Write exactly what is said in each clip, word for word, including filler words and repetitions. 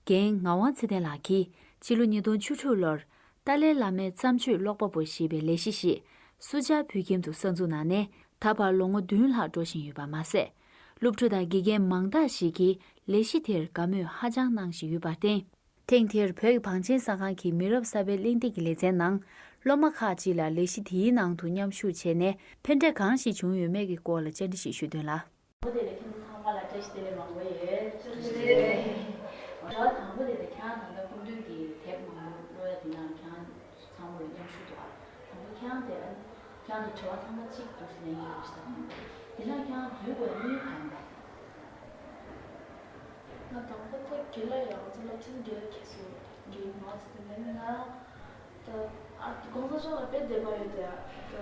རྒན་ངག་དབང་ཚེ་བརྟན་ལགས་ཀྱིས་ཕྱི་ལོ་ཉིས་སྟོང་བཅུ་དྲུག་ལོར་ཏཱ་ལའི་བླ་མའི་བརྩམས་ཆོས་ཀློག་པ་པོ་ཞེས་པའི་ལས་གཞི་ཞིག་སུ་ཇཱ་བོད་ཁྱིམ་དུ་གསར་འཛུགས་གནང་ནས་ད་བར་ལོ་ངོ་བདུན་ལྷག་འགྲོ་བཞིན་ཡོད་པ་མ་ཟད། སློབ་ཕྲུག་དང་དགེ་རྒན་མང་དག་ཞིག་གིས་ལས་གཞི་དེར་དགའ་མོས་ཧ་ཅང་གནང་བཞིན་ཡོད་པར་བརྟེན། ཐེངས་དེར་བོད་ཀྱི་བང་ཆེན་གསར་ཁང་གི་མི་རབས་གསར་པའི་གླེང་སྟེགས་ཀྱི་ལེ་ཚན་ནང་སློབ་མ་ཁག་ཅིག་ལ་ལས་གཞི་དེའི་ནང་དུ་མཉམ་ཞུགས་བྱས་ནས་ཕན་འབྲས་གང་ཞིག་བྱུང་ཡོད་མེད་ཀྱི་སྐོར་ལ་བཅར་འདྲི་ཞིག་ཞུས་དོན་ལ། དང་པོ་དེ་ལ་ཁྱེད་ཚོ་ཚང་མ་ལ་བཀྲ་ཤིས་བདེ་ལེགས་མང་པོ་ཡོད། བཀྲ་ཤིས་བདེ་ལེགས། དྲི་བ་དང་པོ་དེ་ལ་ཁྱེད་རང་ད་ལྟ་སྐུ་མདུན་གྱི་དེབ་མང་པོ་ཀློག་ཡ་དེ་ནང་ཁྱེད་རང་ཚོ་ཚང་མ་ལ་མཉམ་ཞུགས་འདུག་ཨ། དང་པོ་ཁྱེད་རང་དེ་ཨ་ནི་ཁྱེད་རང་དེ་དྲི་བ་ཚང་མ་གཅིག་འདུག་ཟེར་ནས་ངས་ཞུ་ས་དང་། དེ་ནས་ཁྱེད་རང་འཛུལ་དགོས་ཡ་དམིགས་ཡུལ་གང་ཡིན་པ། ང་དང་པོ་ད་དགེ་ལགས་ཡང་ཚོ་སློབ་ཚན་དགེ་ལགས་ཁྱེད་ཚོ་འགྲིག་མ་ཚོ་དེ་ནས་ང་ད་ཨ་གོང་ས་མཆོག་ལ་དཔེ་དད་པ་ཡོད་དེ་ད་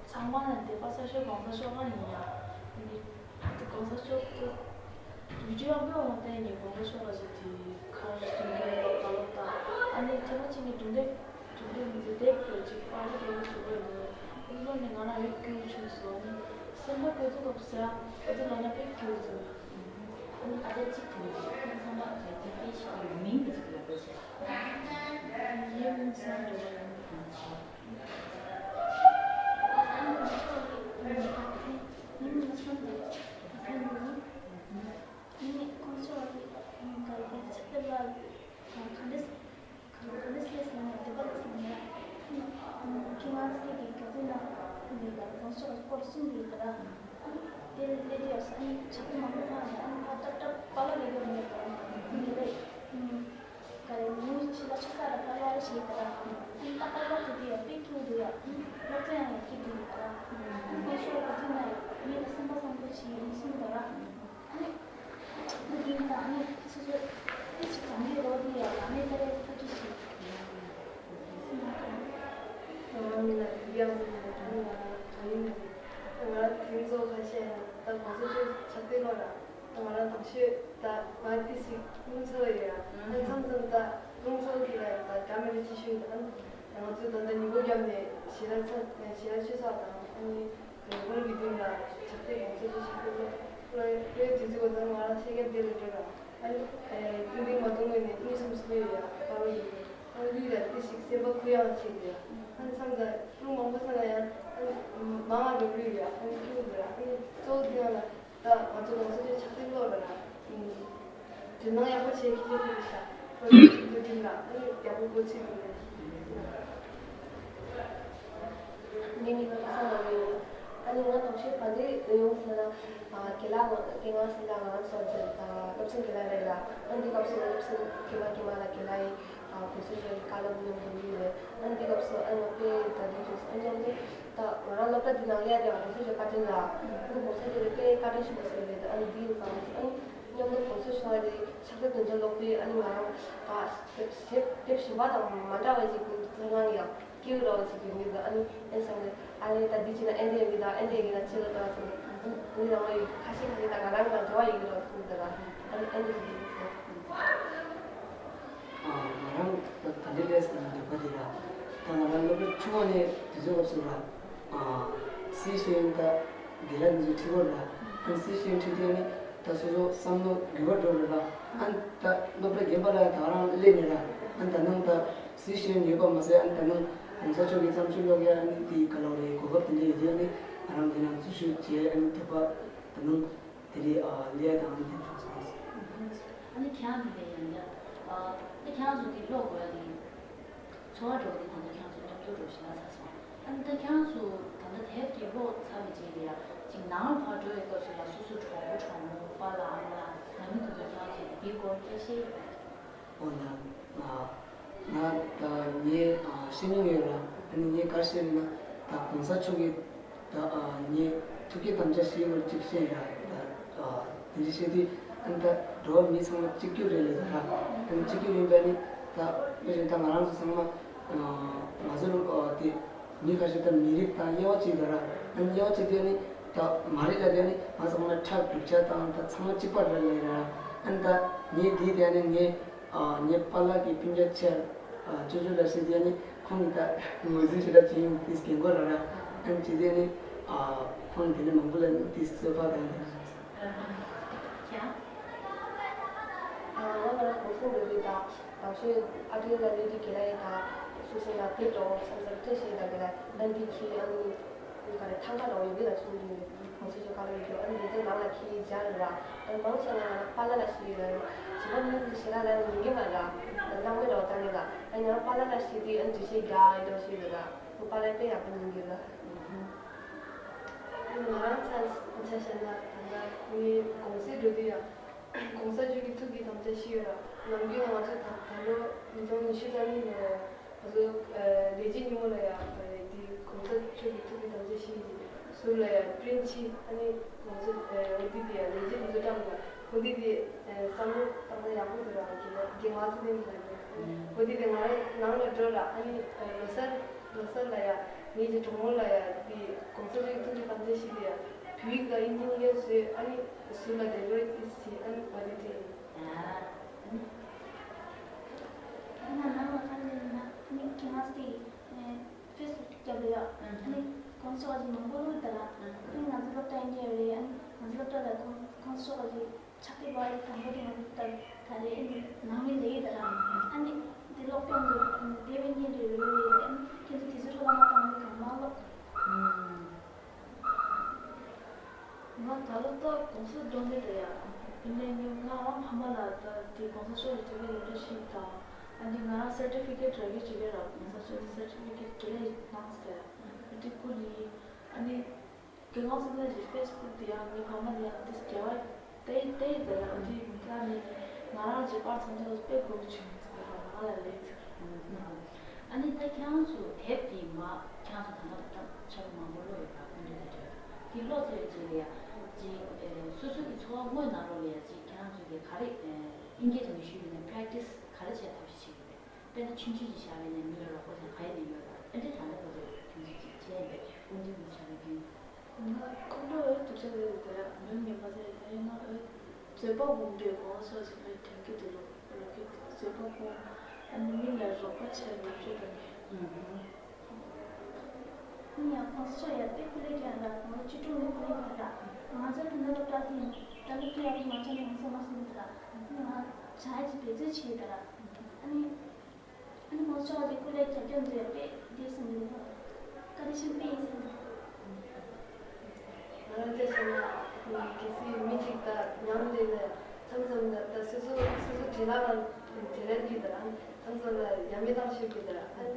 ཚང་མ་ལ་དད་པ་ས་ཤོག་གོང་ས་མཆོག་གང་ཡིན་ཡ་འདི་ད་གོང་ས་མཆོག་ད་བི་ཌི་ཡོ་དཔེ་འོང་བསྟན་ནས་གོང་ས་མཆོག་ལ་ཚོ་དེ་ཁར་ཞིག་འགྲོ་ཡ་ལོག་ད་ལོག་ད་ཨ་ནི་ཐེངས་མ་གཅིག་ནས་གྲུབ་འབྲས། དེ་འདྲའི་མི་ཚེ་དེབ་སྐྱོར་ཅིག་པར་རྒྱག་གི་འདུག་པས་ནི། ཨ་ནི་ང་རང་ཡོད་སྐྱོ་བོ་བྱུང་སོང་། ཨ་ནི་སེམས་པ་སྐྱོ་དུས་སྐབས་སུ་ཡང་ཨ་ཙི་ལབ་ན་དཔེ་སྐྱོ་བོ་བྱུང་། ཨ་ནི་ཨ་ཅག་གཅིག་དེ་ཚོ་ཚང་མ་དེ་དེ་དཔེ་ཞིག་གི་མིང་དེ་ཅིག་ལབ་པས་ཟེར། ངའི་མིང་བསམ་འགྲོ་བ་ཡིན། ངའི་མིང་བསམ་འགྲོ་བ་ཡིན། ངའི་ཁོང་ཚོ་བ་ཡིན། ག་ལེར་ཆགས་པའི་ལ་ག་འདྲས། ག་འདྲ་སེ་ཟེར་ན་དེ་ག་ལ་ཟེར་ན་ཁྱེད་ང་ཚོ་དེ་གི་རྒྱ་དེ་ན་ནས་ལ་གོང་ས་མཆོག་སྐོར་གསུམ་རེད་ད་ར། དེ་སླེབས་དུས་ཡག་སོང་ཕྱག་དེ་མང་པོ་ཕངས་ནས་ཨ་ནི་ཕ་ཏག་ཏག་པཱ་ལགས་ལས་ཀྱི་མེད་ད་ར། དེ་ལས་ག་རེ་ངའི་ཕྱི་ལ་ཆུ་ས་ལ་པཱ་ལགས་ཞེས་ད་ར། ཨ་ནི་ད་པཱ་ལགས་དེ་དུས་ཡག་དཔེ་སྐྱིད་འདུག་ཡ། སློབ་ཚན་ཡང་ཡག་གི་འདུག་ད་ར། ཨ་ནི་གོང་ས་མཆོག་ག་དུས་ན་ཡག་ངས་ད་སེམས་པ་བཟང་པོ་བྱས་ཡིན་གསུངས་ད་ར། ཨ་ནི། ཨ་ནི་དེ་ཡིན་ད་ཨ་ནི་སོ་སོ་ཏི་ཞིག་བྱང་ཡོད་རོགས་དེ་ཡང་ཨ་ནི་ད་རེས་ཐབས་ཤེས་ཤིག་ང་རང་མིན་ན་དེ་ཡང་མིན་ན་དེ་ཡང་ང་རང་ག་ཡིན་ན་ང་རང་དེ་ཚོ་ཁ་ཤས་ཡང་ད་གོང་ས་མཆོག་ཕྱག་དཔེ་ལོ་ར་ད་ང་རང་དང་ཤོས་ད་ང་ཏི་ཞིག་རླུང་ཚོ་ཡོད་ཡ་ཨ་མཚམས་མཚམས་ད་རླུང་ཚོ་གི་ལ་ད་འདྲ་མི་འདྲ་ཅི་ཞུ་ད་ང་ཚོ་ད་ད་ཉིན་གུང་རྒྱབ་ནས་ཞེ་དྲག་ཚ་ཞེ་དྲག་ཆུ་ཚོད་དང་ཨ་ནི། དེ་ནས་ཁོ་རང་གི་མདུན་ལ་ཕྱག་དཔེ་གོང་ཚད་ཀྱི་ཕྱག་དཔེ་བློ་བློ་བློའི་བདུད་རྩི་བ་དང་ང་རང་ཆེ་རྒྱབ་དེ་ལ་འགྲོ་ར། ཨ་ནི་ཏིང་ཏིང་མ་གཏོང་ངོས་ནས་གཉིས་གསུམ་སུ་ཡོད་ཡ་ཕ་རོལ་ཡོད་ཡ་ཨ་ལུས་ལ་ཏི་ཞིག་སེམས་པ་ཁུ་ཡངས་བྱེད་དེ་ཡ་ཨ་ནི་མཚམས་དང་རླུང་མང་པོ་ས་ན་ཡང་ཨ་ནི་མང་ང་རུ་ལུས་ཡ་ཨ་ནི་ཁྱུག་དེ་ར་ཨ་ནི་གཙོ་བོ་དེ་ཡང་ལ། ད་ང་ཚོ་གོང་ས་མཆོག་ཕྱག་དཔེ་ཀློག་ར་ན། དོ་སྣང་ཡག་པོ་བྱེད་ཀྱི་ཡོད་རེད་ཤག་ཁོ་ཚོ་ཚིག་འདུག་དེ་ལ་ཨ་ནི་ཡག་པོ་གོ་ཚིག་འདུག་རེད། ངས་ནི་ང་ཚོ་ལ་ཡོད། ཨ་ནི་ང་ནང་ཆོས་ག་འདྲ་ཡོང་ཟེར་ན། དགེ་ལགས་ང་དགེ་ང་ཟེར་ན་ང་ཚོ་ཟེར་ད་སློབ་ཆེན་དགེ་ལགས་རེད་ལ། ཨ་འདི་སྐབས་སུ་སློབ་ཆེན་དགེ་མ་དགེ་མ་ལ་དགེ་ལགས་ཡིན། གོང་ས་མཆོག་གི་བཀའ་སློབ་མཉམ་དུ་ཡིན་རེད། ཨ་འདི་སྐབས་སུ་ཨ་ང་དཔེ་ད་འདི་བྱུང་སོང་། ཨ་མཉམ་དུ་ད་ང་རང་སློབ་གྲྭ་འདི་ནང་སླེབས་དེ་གོང་ས་མཆོག་བཀའ་དྲིན་ལ་ཨ་གོང་ས་མཆོག་གི་དཔེ་བཀའ་དྲིན་ཆེན་པོ་ཟེར་རེད། ཨ་འདི་ཡིན་ཙང་ཨ་མཉམ་དུ་གོང་ས་མཆོག་གི་ཕྱག་དཔེ་དོན་ཚན་ཀློག་དུས་ཨ་ང་རང་ད་དེབ་དེབ་གཞན་པ་དང་མ་འདྲ་བ་ཞིག་གི་ཚོར་སྣང་ཡང་སྐྱེ་རོགས་ཞིག་ཡོང་གི་འདུག་ཨ་ནི་ཨེ་སང་གི་ཨ་ལེ་ད་འདི་བྱས་ན་ཨེ་འདྲ་ཡོང་གི་འདུག་ཨེ་འདྲ་ཡོང་གི་འདུག་ཅི་ལ་ད་སོང་ཨ་ནི་རང་ལ་ཡོད་ཁ་ཤས་ཁ་ཤས་ད་ང་རང་དང་འབྲེལ་བ་ཡོད་ཀྱི་རོགས་སོང་གི་འདུག་ཨ་ནི་ཨེ་འདྲ་ཞིག་ཡིན་སོང་། ང་རང་ད་ད་འདི་ལས་ཟེར་ན་འདོད་པ་དེ་ལ་ད་ང་རང་སློབ་གྲྭ་ཆུང་བ་ནས་དུས་ཚོད་སྐབས་སུ་ལ་སི་ཤེས་ཡོན་ད་དགེ་ལགས་འདི་ཚོ་ཁྲིད་སྐོར་ལ་ཨ་ནི་སི་ཤེས་ཡོན་ཁྲིད་དུས་ཨ་ནི། ད་སོ་སོ་བསམ་བློ་འགྱུར་བ་འགྲོ་རེད་པ། ཨ་ནི་ད་སློབ་གྲྭ་རྒན་པ་ལ་ད་རང་སླེབས་ནས་ར་ཨ་ནི་ད་ནང་ད་སི་ཤེས་ཡོན་ཡོད་པ་མ་ཟད་ཨ་ནི་ད་ནང་གོང་ས་མཆོག་གི་བརྩམས་ཆོས་ཀློག་ཡ་ཨ་ནི་དེ་ག་ལོག་རེད་གོ་སྐབས་དེ་འདྲ་ཡོད་དུས་ཨ་ནི་ང་རང་དེ་ནང་འཛུལ་ཞུགས་བྱས་ཨ་ནི་ད་བར་ད་ནང་དེ་རིང་ཨ་སླེབས་ཡ་དང་ཨ་ནི་དེ་འདྲ་སོང་སོང་། ཨ་ནི་ཁྱེད་རང་གི་ལས་ཡང་ཡ་ཨ་ད་ཁྱེད་རང་ཚོ་གི་ཀློག་དགོས་ཡ་གི་ཚོར་བ་འདྲ་བོ་དེ་ད་ལྟ་ཁྱེད་རང་ཚོ་མཉམ་དུ་འགྲོ་བཞིན་ན་ཚར་སོང་། ཨ་ནི་ད་ཁྱེད་རང་ཚོ་ད་ལྟ་དེབ་དེ་ཀློག་ཚར་བའི་རྗེས་ལ་ཡ་ཅིག་ནང་ལ་ཕར་འགྲོ་བའི་སྐབས་སུ་ལ་སོ་སོ་གྲོགས་པོ་གྲོགས་མོ་པཱ་ལགས་ཨ་མ་ལགས་ནང་མི་དེ་ཚོ་ཁྱེད་རང་ཚོ་དེའི་སྐོར་སྐད་ཆ་བཤད་ཡོད་པས། འོ་ན་ང་ང་ད་ངའི་ཨ་ཤེས་མྱོང་ཡོད་ལ་ཨ་ནི་ངས་ག་རེ་བཤད་ན་ད་གོང་ས་མཆོག་གི་ད་ཨ་ངས་ཐུགས་བསྐྱེད་དམ་བཅའ་བཞེས་པར་གཅིག་བཤད་ཡ་ད་ཨ་དེ་འདྲ་བཤད་དུས་ཨ་ནི་ད་འགྲོ་བ་མི་ཚང་མ་གཅིག་གྱུར་རེད་ལས་ད་ཨ་ནི་གཅིག་གྱུར་ཡིན་པ་ནི་ད་དཔེ་བཞིན་ད་ང་རང་ཚོ་ཚང་མ་ང་ཚོ་ཨ་དེ་མི་ཁ་ཤས་ད་མི་རིགས་དང་དབྱེ་བ་གཅིག་ད་ར་ཨ་ནི་དབྱེ་བ་གཅིག་དེ་ནི་ད་མ་རིག་ལ་དེ་ནི་ང་ཚང་མ་ཁྲག་རྒྱུག་ཆ་དང་ད་ཚང་མ་གཅིག་པ་རེད་ལས་ར་ཨ་ནི་ད་ངས་དེའི་དེ་ནི་ངས། ཨ་ངའི་པཱ་ལགས་ཀྱི་སྤུན་ཀྱག་ཆེ་ཨ་ཅོ་ཅོ་ལགས་ཞེས་དེ་ནི་ཁོང་གིས་ད་ངོས་འཛིན་ཞེ་དྲག་བྱེད་ཡིན་ཏིས་རྒན་གོག་ར་ར་ཨ་ཅེ་དེ་ནི་ཨ་ཁོང་དེ་ནི་མང་པོ་ལ་ཏིས་གསོལ་ཕག་དང་། ང་ང་རང་གུང་སེང་འགྲོ་དུས་དང་། ནང་ཆོས་ཨ་ཏི་ལ་ལི་ཏི་གི་ལ་ཡི་དང་། སུ་སུ་ལ་དེ་འགྲོ་བསམ་བསམ་ཁྲེ་ཤེས་དང་གི་ལ་ལན་དི་ཁི་ཨ་ནི་ག་རེ་ཐང་ག་འགྲོ་ཡོད་པའི་ལ་ཆུང་ཆུང་ཡོད། གུང་སེང་ཆོས་ག་ལ་ཡོད་རྒྱུ་ཨ་ནི་འདི་ཚོ་ནང་ལ་ཁི་སྦྱར་ར། ཨ་མང་ཆེ་ང་ང་པཱ་ལགས་ལ་ཤི་ཡོད་ར། བྱིས་པ་མི་ཞེ་ལ་ལ་ཡིན་གི་མ་ར། ནང་མི་རོ་ཙང་གི་ལ་ཨ་ཉང་པཱ་ལགས་ལ་ཤི་དུས་ཨ་ནི་འདྲི་ཤེས་རྒྱ་ཨ་འགྲོ་ཤེས་ཡོད་ར། པཱ་ལགས་དཔེ་ཡག་པོ་ཡིན་གི་ར། ང་རང་ཆ་ཆ་བཞག་ན་ད་ལྟ་ངའི་གུང་སེང་འགྲོ་དུས་ཡ། གོང་ས་མཆོག་གི་ཐུགས་ཀྱི་དམ་བཅའ་ཞིག་ཡོད་ར། ནམ་རྒྱུན་ང་ཚོ་ད་ད་ལོ་ཉིས་སྟོང་ཉི་ཤུ་རྩ་གཉིས་ལོ་ཡ། ང་ཚོ་ལས་བྱེད་ཉིན་མོ་ལ་ཡ་ད་རེས་འདི་གོང་ས་མཆོག་གི་ཐུགས་ཀྱི་དམ་བཅའ་ཞིག་ཡིན། ཟུར་ལ་ཡ་པི་རིན་ཊི་ཨ་ནི་ང་ཚོ་འོ་དེ་དེ་ཡ་ལས་བྱེད་དེ་ཚོ་བཀྲམ་ལ་འོ་དེ་དེ་བསམ་བློ་བཏང་ན་ཡག་པོ་འདུག་ར། དགེ་དགེ་ང་ཚོ་ནས་ལ་འོ་དེ་དེ་ང་རང་ནང་ལ་འགྲོ་ར། ཨ་ནི་ལོ་གསར་ལོ་གསར་ལ་ཡ་ངེད་ཀྱི་གྲོགས་མོ་ལ་ཡ་དེ་གོང་ས་མཆོག་གི་ཐུགས་ཀྱི་དམ་བཅའ་ཞིག་ཡ་བོད་ཡིག་དང་དབྱིན་ཇི་གཉིས་ཀ་བཟོས། ཨ་ནི་ཟུར་ལ་དེ་འགྲོ་ཡིན་ཨ་ནི་འོ་དེ་དེ་ཡིན། ཨ་ནི། ང་ནང་ལ་ཁ་ལེན་ན་ནི་ཁྱེད་ང་སྟེ་ཕེ་སི་བུག་རྒྱབ་ལ་ཡོད། ཨ་ནི་གོང་ས་མཆོག་གི་མང་པོ་ལོ་དེ་ལ་ཨ་ནི་ང་ཚོ་སློབ་གྲྭ་ཡིན་གྱི་རེད། ཨ་ནི་ང་ཚོ་སློབ་གྲྭ་ལ་གོང་གོང་ས་མཆོག་གི་ཕྱག་དེབ་བ་ལི་དང་པོ་དེ་ང་ཚོ་ལྟར་ད་རེད། ཨ་ནི་ནང་མི་ལས་ཡོད་དེ་ལ་ཨ་ནི་དེ་ཀློག་སྐྱོང་གི་དེབ་ཡིན་གྱི་རེད་རེད། ཨ་ནི་ཁྱེད་ཚོ་དེ་ཚོ་ཐོག་ལ་མ་བཏང་ནི་གང་མ་ཀློག་ང་ད་ལོ་ཏོག་གོང་ས་མཆོག་འདི་ལྟ་ཡ། དེ་ནས་ངས་ང་རང་ཕ་མ་ལ་ད་དེ་གོང་ས་མཆོག་གི་ཐུགས་ཀྱི་ལེགས་སྐྱོན་ཞིག་དང་། ཨ་ནི་ང་རང་སར་ཏི་ཕི་ཀེཊ་རག་གི་བྱེད་ཀྱི་ར། གོང་ས་མཆོག་གི་སར་ཏི་ཕི་ཀེཊ་དེ་ལས་གནང་ཟེར། ཨ་དེ་ཀུ་ལི། ཨ་ནི་དེ་ང་ཚོ་ལ་ཡི་ཕེ་སི་བུག་དེ་ཡང་ངའི་ཕ་མ་ལ་ཡང་དེ་སྐྱེ་བ་དེ་དེ་ཡི་དེ་ལ་དེ་མི་ཚ་ནི་ང་རང་གི་པར་ཚང་ཚང་དཔེ་དགོས་བྱུང་ཟེར་ར། ང་ལ་ལས་ཚིག་ཨ་ནི་ད་ཁྱེད་རང་ཚོ་དེབ་འདི་མ་ཁྱེད་རང་ཚོ་ད་ལྟ་ད་ལྟ་ཆ་མང་པོ་ཀློག་ཡོད་པ་ཀུན་འདུས་ལས་བྲལ་བ་འདི་ཀློག་ཚར་བའི་རྗེས་ལ་ཡ་ཅིག་སོ་སོ་གི་འཚོ་བ་དངོས་ནང་ལོགས་ལ་ཡ་ཅིག་ཁྱེད་རང་ཚོ་གི་ག་རེ་དབྱིན་སྐད་ཀྱི་ནས་ཞུས་པ་ཡིན་ན་པེ་རེག་ཊི་སི་ག་རེ་བྱས་ཐབས་ཤེས་བྱེད་ཀྱི་རེད། དཔེར་ན་ཆུང་ཆུང་ཅིག་བཞག་པ་ཡིན་ན་མི་ལ་རོགས་པ་ཅིག་ག་ཡེ་ནས་ཡོད་ལ་ཨེ་འདྲ་ད་ལྟ་བར་དུ་དུས་ཚོད་ཅིག་བྱས་པས་དབུ་འཛིན་གྱི་བྱ་བའི་རྒྱུན། ང་ཁོང་ཁྲོ་འོད་སྡུག་ཅག་རེད་དེ་ཡང་མྱོང་མྱོང་མ་ཟེར་དེ་ཡིན་ན་འོད་བཟོད་པ་སྒོམ་འདོད་གོང་ས་ཅིག་ལ་དྲན་གྱི་འདུག་ལོ་ལོ་གི་བཟོད་པ་སྒོམ་ཨ་ནི་མི་ལ་རོགས་པ་བྱས་ལབ་ཤེས་དང་ངས། ཡིན་ཡང་གོང་ས་མཆོག་ཡར་དཔེ་སྐུ་ལས་ཀྱང་ལ་ང་ལོ་བཅུ་དྲུག་ནས་སྐུ་ལས་ཀྱང་ལ་ང་ཚོ་དེ་འདྲ་སློབ་གྲྭ་དེ་ད་ལོ་དེ་ཡག་པོ་མ་བྱུང་ནས་ང་ཚོ་མ་སོང་འདུག་ལ་ང་བྱ་ཡ་ཅིག་འབད་བརྩོན་བྱེད་ཡོད་ད་ལ་ཨ་ནི། ཨ་ནི་མང་ཚོགས་ཀྱི་སྐུ་ལས་རྒྱབ་སྐྱོར་མཛད་པས་བདེ་སོང་ཡོད་པ། བཀའ་དྲིན་ཆེན་པོ་ཡིན་ཟེར་འདུག་ང་རང་བལྟས་བྱས་ན་གལ་སྲིད་མི་གཅིག་དང་མཉམ་བསྡད་ན་མཚམས་མཚམས་ལ་ད་སོ་སོ་སོ་སོ་བྲེལ་བ་ལ་བྲེལ་བ་འདུག་ད་ཨ་ནི་མཚམས་མཚམས་ལ་ཡ་མེད་བཏང་ཤེས་དགོས་ད་ཨ་ནི་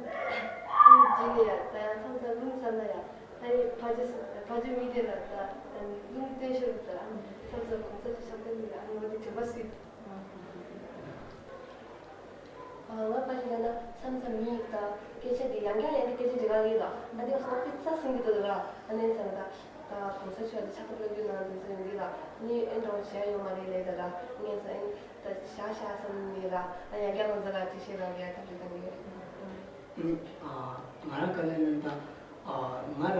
ཨ་ནི་རྗེས་ནས་ཡ་ད་ཡང་མཚམས་མཚམས་རླུང་ཚ་ན་ཡ་ཨ་ནི་ཕ་ཇེ་ཕ་ཇེ་མི་བདེ་ལ་ད་ཨ་ནི་རླུང་བསྟན་ཤོར་དགོས་ད་ཨ་ནི་མཚམས་མཚམས་གོང་ས་ཅིག་ཤག་བསྟན་འདུག་ཨ་ནི་ང་དེ་དྲན་པ་སྲིད། ང་ཕ་གི་ལ་ན་མཚམས་མཚམས་མི་ཡིག་དང་སྐད་ཆ་འདི་ཡང་བསྐྱར་ཡང་བསྐྱར་སྐད་ཆ་འདྲི་ག་གི་ལ་ད་འདི་ང་ཧང་པི་ཙ་སིང་གི་འདུག་ལ་ཨ་ནེ་ཚང་ད་ད་གོང་ས་མཆོག་ལ་ཕྱག་ཐུབ་ལ་རྒྱུ་ན་འདི་ཚོ་ཡོང་གི་ལ་ནི་ཨེ་འགྲོ་བྱས་ཡོང་མ་རེད་ལས་ད་ལ་ངས་ཚ་ཨེ་ད་ཤ་ཤ་སམ་ནི་ལ་ཨ་ཡང་བསྐྱར་ང་ཚོ་ལ་ཅི་བཤད་ལ་ཡ་ཐབས་ལ་ད་ངས། ཨ་ནི་ང་རང་ག་ལེ་ནང་ད་ང་ར་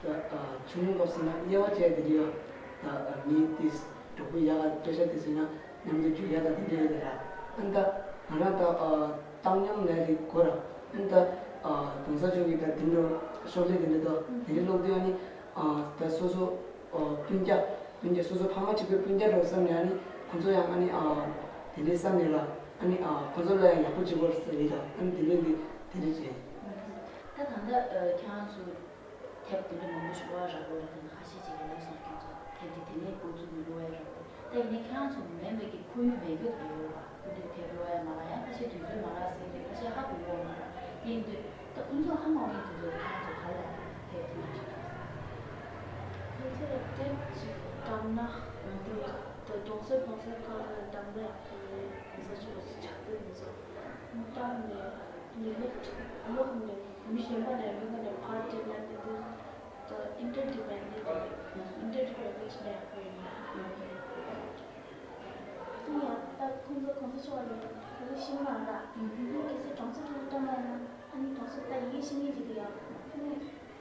ད་ཆུང་ངུ་སྐབས་སུ་ན་དབྱེ་བ་བྱས་དེ་འདྲ་ཡོད། ད་མི་དེ་གྲོགས་པོ་ཡག་ག་སྐད་ཆ་དེ་ཟེར་ན་མཉམ་དུ་རྒྱུག་ཡ་ད་དེ་འདྲ་ཡོད་ད་ར། ཨ་ནི་ད་ང་རང་ད་བཏང་སྙོམས་ལས་རིགས་གོ་ར། ཨ་ནི་ད་གོང་ས་མཆོག་གི་ད་དེ་འདྲ་ཤོག་ལྷེ་དེ་འདྲ་ད་དེ་འདྲ་ཀློག་དུས་ཨ་ནི་ད་སོ་སོ། ཨོ་སྤུན་ཀྱག་སྤུན་ཀྱག་སོ་སོ་ཕ་མ་གཅིག་པའི་སྤུན་ཀྱག་རོགས་བསམ་ནས་ཨ་ནི་ཁོང་ཚོ་ཡང་ཨ་ནི་ཨ་དེ་འདྲའི་བསམ་ནས་ལ་ཨ་ནི་ཨ་ཁོང་ཚོ་ལ་ཡང་ཡག་པོ་བྱེད་དགོས་ཟེར་ཡིན་ལ་ཨ་ནི་དེ་འདྲའི་འདི་དེ་འདྲའི་བྱས། ད་ད་ལྟ་ཁྱེད་རང་ཚོ་དེབ་དེ་འདྲ་མང་པོ་ཞིག་ཀློག་ཡ་རག་གོ་ར། དེ་ནི་ཁ་ཤས་ཅིག་གིས་ལབ་སོང་ཁྱེད་ཚོ་དེབ་དེ་དེ་ནས་འགོ་བཙུགས་ནས་ཀློག་ཡ་རག་གོ། ད་ཡིན་ནའི་ཁྱེད་རང་ཚོ་མིན་པའི་གི་ཁོར་ཡུག་མེད་རྒྱུ་དེ་ཡོད་ར། ཁོང་ཚོས་དེབ་ཀློག་ཡ་མ་ལ་ཡང་ཁ་ཤས་དུས་ཚོད་མ་ལ་ཟེར་གྱི་ཁ་ཤས་ཧ་གོ་ཡོད་མ་རེད། དེ་ཡིན་དུས་ད་ཁོང་ཚོ་ཧ་མ་གོ་མཁན་དེ་ཚོ་ཁྱེད་ཚོ་ག་ལ་དེབ་དེ་འདྲ་ཁྱེད་ཚོས་དེབ་ཅིག་བཀྲམ་ན་དེ་ད་གདོང་གསེབ་གདོང་གསེབ་ཁག་ལ་བཀྲམ་ན་ཡག་པོ་རེད། གོང་ས་མཆོག་ལ་ཕྱག་དཔེ་མི་ཚོ་བཀྲམ་ནས་ཉི་མ་ལོག་ནས་མི་གཞན་པ་ནས་མི་ཁ་ནས་ཕར་དེབ་ན་དེ་དེ། ད་ཨིན་ཊར་ཌི་པེན་ཌེན་ཊི་རེད། ཨིན་ཊར་ཌི་པེན་ཌེན་ཊི་བྱས་ན་ཡག་པོ་ཡིན། ཡིན་ཡང་ད་ཁོང་ཚོ་གོང་ས་མཆོག་ལ་ཡི་གེ་ཤེས་མ་རེད། ཨ་ནི་གལ་སྲིད་གྲོང་ཚོ་ཁག་ལ་བཏང་བ་ཡིན་ན་ཨ་ནི་གྲོང་ཚོ་ད་ཡི་གེ་ཤེས་མཁན་ཅིག་ཡོད། ཨ་ནི་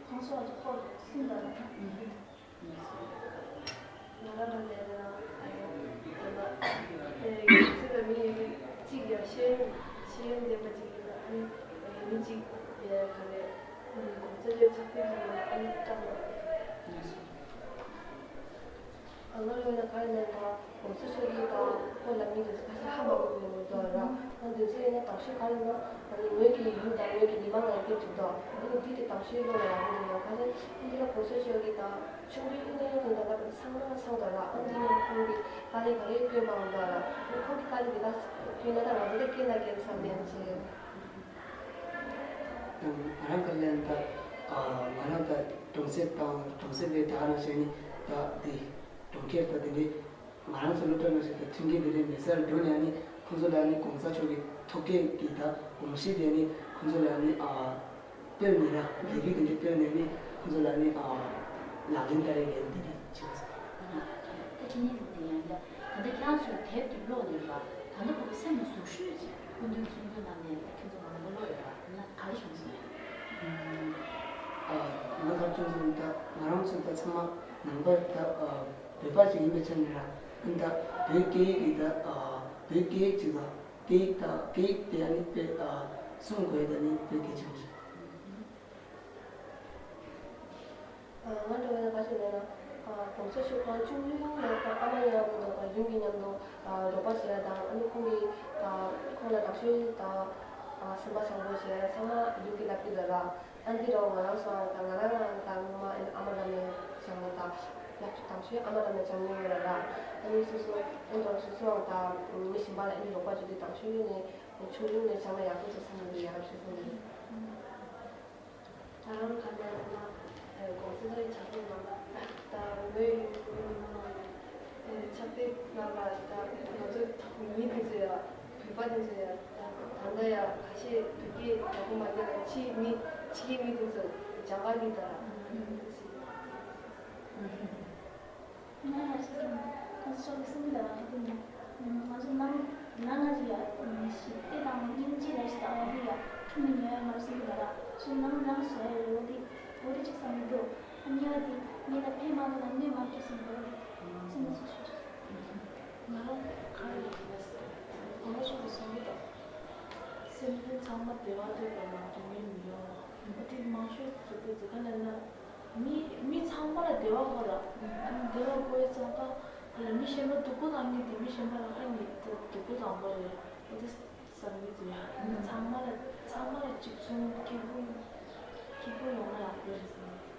གོང་ས་མཆོག་ལ་ཧོབ་སུན་པ་རེད། ང་རང་ལ་ལས་ན་ཨ་ནི་ད་ལྟ་ཡིག་ཚད་ལ་མི་ཡི་གེ་གཅིག་ཡང་ཤེས་ཤེས་ལྡན་པ་ཅིག་ཡིན་ན་ཨ་ནི་མི་གཅིག་ག་ལས་གོང་ཚད་ལས་ཕྱག་དཔེ་ཅིག་ཡིན་ན་ཨ་ནི་བཀྲམ་ཡོང་། ང་ལོ་ལོན་ན་ག་རེ་ལན་དང་གོང་ས་མཆོག་གི་དང་ཁོ་ལ་མི་དེ་ཚོ་ཁ་ཤས་ཧ་མ་གོ་ དང་ཤོས་ག་རེ་ཡིན་ན། ཨ་ནི་ངོས་ཀྱི་ཡུལ་དང་ངོས་ཀྱི་མི་མང་ལ་སྐད་ཅིག་དང་ཨ་ནི་འདི་དེ་དང་ཤོས་བློ་ལ་ཡག་པོ་འདུག་ཡང་ག་རེ་འདི་ལ་གོང་ས་མཆོག་གི་དང་ཆུང་དུས་ཡིན་ན་ཡང་དེ་འདྲ་ལ་ཚང་མ་ཚང་དགོས་ལ། ཨ་འདི་ནི་ཁོང་གི་དཀའ་ལས་ག་རེ་བསྐྱོན་པའང་འདྲ་ལ། ཨ་ནི་ཁོང་གི་དཀའ་ལས་འདི་དག་བསྐྱོན་ན་ད་ང་ཚོ་དེ་སྐྱེལ་ན་སྐྱེལ་བསམ་ནས་བྱས། ང་རང་ག་ལན་ད་ང་རང་ད་གྲོང་གསེབ་དང་གྲོང་གསེབ་ལས་ད་ག་ནང་བཞིན་ནི་ད་དེ་གྲོང་ཁྱེར་ད་དེ་འདྲའི། ང་རང་ཚོ་སློབ་གྲྭ་ནང་བཞིན་དུ་མཐུན་རྐྱེན་དེ་འདྲའི་མེད་སར་འགྲོ་ནས་ནི་ཁོང་ཚོ་ལ་ནི་གོང་ས་མཆོག་གི་ཐུགས་བསྐྱེད་ཀྱི་ད་དགོངས་གཞི་དེ་ནི་ཁོང་ཚོ་ལ་ནི་ཨ་སྤེལ་ནས་ར་ལས་རིགས་དེ་འདྲ་སྤེལ་ནས་ནི་ཁོང་ཚོ་ལ་ནི་ཨ་ལག་ལེན་བསྟར་ཡས་ལན་འདི་འདྲ་བྱེད་པ་སོགས། ད་དེ་ནས་དེ་ཡང་ད་ད་ལྟ་ཁྱེད་རང་ཚོས་དེབ་དེ་ཀློག་ནས་ར་ད་ལྟ་ཁོ་གི་སེམས་ལ་ཟུག་ཤོས་ཅིག་སྐུ་མདུན་གསུང་རྒྱུ་ནང་ནས་ཁྱེད་ཚོ་མང་པོ་ཀློག་ཡོད་ར་ན་ག་རེ་བྱུང་སོང་། ང་ལ་ཅུང་ཙམ་ད་ང་རང་ཚོ་ད་ཚང་མ་ནང་པ་ད་བོད་པ་ཅིག་ཡིན་པའི་ཆ་ནས་ར་ཨ་ད་བོད་སྐད་ཡིག་གི་ད་བོད་སྐད་ཡིག་ཅིག་ད་སྐད་ཡིག་ད་སྐད་ཡིག་དེ་ཨ་ནི་དཔེ་སྲུང་དགོས་ད་ནི་དཔེ་གལ་ཆེན་པོ་རེད། ང་འདྲ་བའི་ད་ག་ཞིག་ལབ་ན་གོང་ས་མཆོག་གང་ཆུང་ཆུང་ནས་ད་ཨ་མ་ཡང་ཡུམ་གྱི་མཉམ་དུ་རོགས་པ་བྱས་དང་ཨ་ནི་ཁོང་གི་ཁོང་ལ་དག་ཤོས་ད་སེམས་པ་བཟང་པོ་བྱས་ཚང་མ་ཡུམ་གྱི་ལབ་ཀྱི་ལ་ར། ཨ་འདི་རོགས་ང་རང་སོང་ད་ང་རང་རང་ད་ངོ་མ་ཨ་ནི་ཨ་མ་འགྲམ་ནས་སྦྱངས་ནས་ད་ཡག་ཤོས་དང་ཤོས་ཨ་མ་འགྲམ་ནས་སྦྱངས་མྱོང་ཡོད་ལ་ར། ཨ་ནི་སོ་སོ་ཨ་ནི་རང་སོ་སོའང་ད་མི་གཞན་པ་ལ་ཨ་ནི་རོགས་པ་བྱེད་དུས་དང་ཤོས་ཡོད་ནས་ཆུང་ཆུང་ནས་སྦྱངས་ན་ཡག་པོ་བྱེད་ས་མི་འདུག་ཡ་རབས་ཤོད་སོང་ནས། ད་རང་ག་ལ་ཡིན་ན་གོང་ས་མཆོག་གི་ཕྱག་དེབ་ནང་ད་བོད་ཡུལ་གྱི་མི་མང་ལ་ཕྱག་དེབ་ནང་ལ་ད་ང་ཚོ་མི་དེ་ཚོ་ཡ་བོད་པ་དེ་ཚོ་ཡ་ད་ད་ལྟ་ཡ་ཁ་ཤས་བོད་སྐད་ཡག་པོ་མ་ཤེས་ལ་ཕྱི་མི་ཕྱི་རྒྱལ་མི་དེ་ཚོ་སྦྱང་ག་གི་ད་ར། ང་ལ་ཞིག་ཡིན། ཁོང་ཚོ་ཕྱོགས་ཀྱི་སུམ་ལ་ཁ་ཐུག་ནས། ང་ཚོ་ནང་ནང་ང་ཅི་ཡ་ཞིག་དེ་དང་སྙིང་རྗེ་ལ་ཞིག་དང་བ་དེ་ཡ་ཁྱུ་མི་ཉོ་ཡ་མར་སུམ་ལ་ར་ཚོ་ནང་ནང་སོ་ཡ་ལོ་དེ་འོ་དེ་ཅིག་བསམ་མི་འདུག་ཨ་ཉེ་བ་དེ་ཉེ་ད་ཕེ་མ་དང་ན་ནོས་མ་སྐྱེ་སོང་འདུག་དེ་སེམས་ལ་སོ་ཤོར། ང་རང་ག་རེ་ལབ་ཡིན་ན་ཟེར་གོང་ལ་ཤོག་གི་སོང་གི་འདུག་སེམས་ཅན་ཚང་མ་བདེ་བ་འདོད་པ་ལ་དོན་མེད་མི་ཡོང་བ་འོ་དེ་མང་ཤོས་ཟེར་དུས་ཟེར་ག་ལབ་ན། མི་མི་ཚང་མ་ལ་བདེ་བ་དགོས་ལ། ཨ་ནི་བདེ་བ་དགོས་ཙང་ད་ཧ་ལ་མི་གཞན་པ་སྡུག་པོ་བཏང་མཁན་དེ་མི་གཞན་པ་ལ་ཧ་ནི་ད་སྡུག་པོ་བཏང་པ་རེད། འོ་དེ་བསམ་གྱི་འདུག་ཡ། ཨ་ནི་ཚང་མ་ལ་ཚང་མ་ལ་གཅིག་མཚུངས་སྐྱིད་པོ་སྐྱིད་པོ་ཡོང་ན་ཡག་པོ་རེད་བསམ།